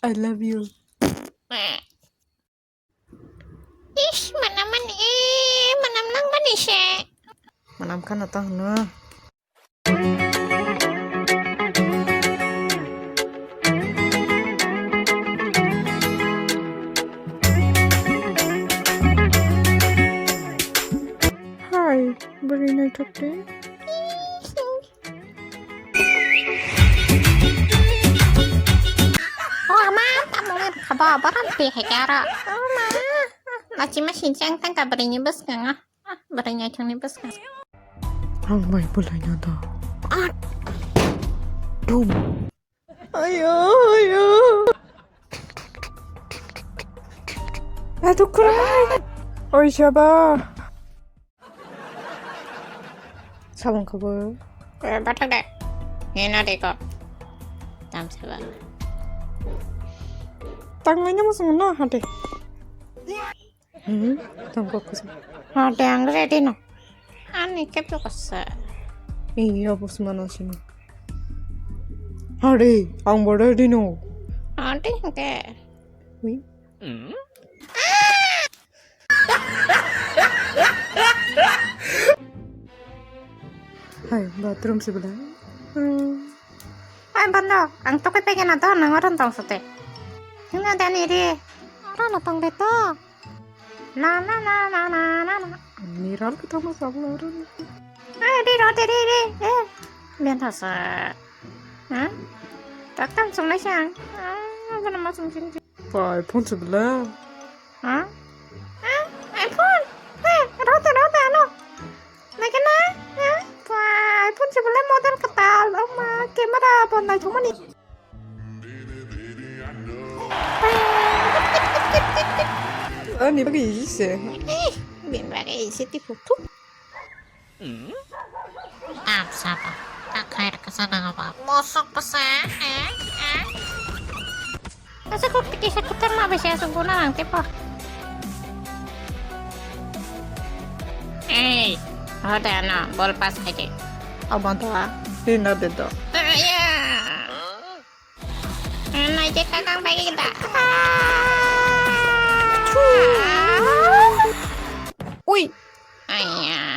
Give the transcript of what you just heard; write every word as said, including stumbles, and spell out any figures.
I love you. Ish, manam mani, eh, manam nang mani se. Manam khana tang no. Hi, bwrwi naithok de. O ama, tamo kha ba, borom twi hai khe aro. O ma, lachima sinchang tang ka bwrwi ni bwskango. Ah, bwrwi naithok ni bwskango. Ang bai bwlai na da. Ah. Dum. Ayo, ayo. Aduh, kurang. Oi, siapa? Sabun kabur. Eh, bathak de. Hina de ko. Tam seba. Tanglai nyamu sung no hade. Hmm, tam ko kusa. Hade ang ready no. Ani kep to kasa. Iya, bos mana sini. Hade, ang bo ready no. Hade ke. Ui. Hai, bathroom se bela. Hmm. Hai, bando, ang tokai pegena to, nang oron tong sote. Hina dani re. Oron tong de to. Na, na, na. Miral ke tamo sabla oron. Hai, di ro, di, di, di. Eh, bian thasa. Ha? Taktam sung lai sang. Ah, bana ma sung sing. Pai phone se bela. Ha? Ha? iPhone? He, rota, rota, ano. Nake na? Ha? Pai phone se bela model katal. Oma, camera pon nai thumani. Ani bagi ise. Eh, bin bagi ise ti photo. Tam sapa? Tak khair ke sana apa? Mosok pesa, eh? Eh? Asa kok tiki sakit ma besi asuk guna nang tipo. Eh, hoda na, bol pas aja. Abang to ah, dinner de to. Ah, ya. Nai je kakang bagi kita. Ui. Aya.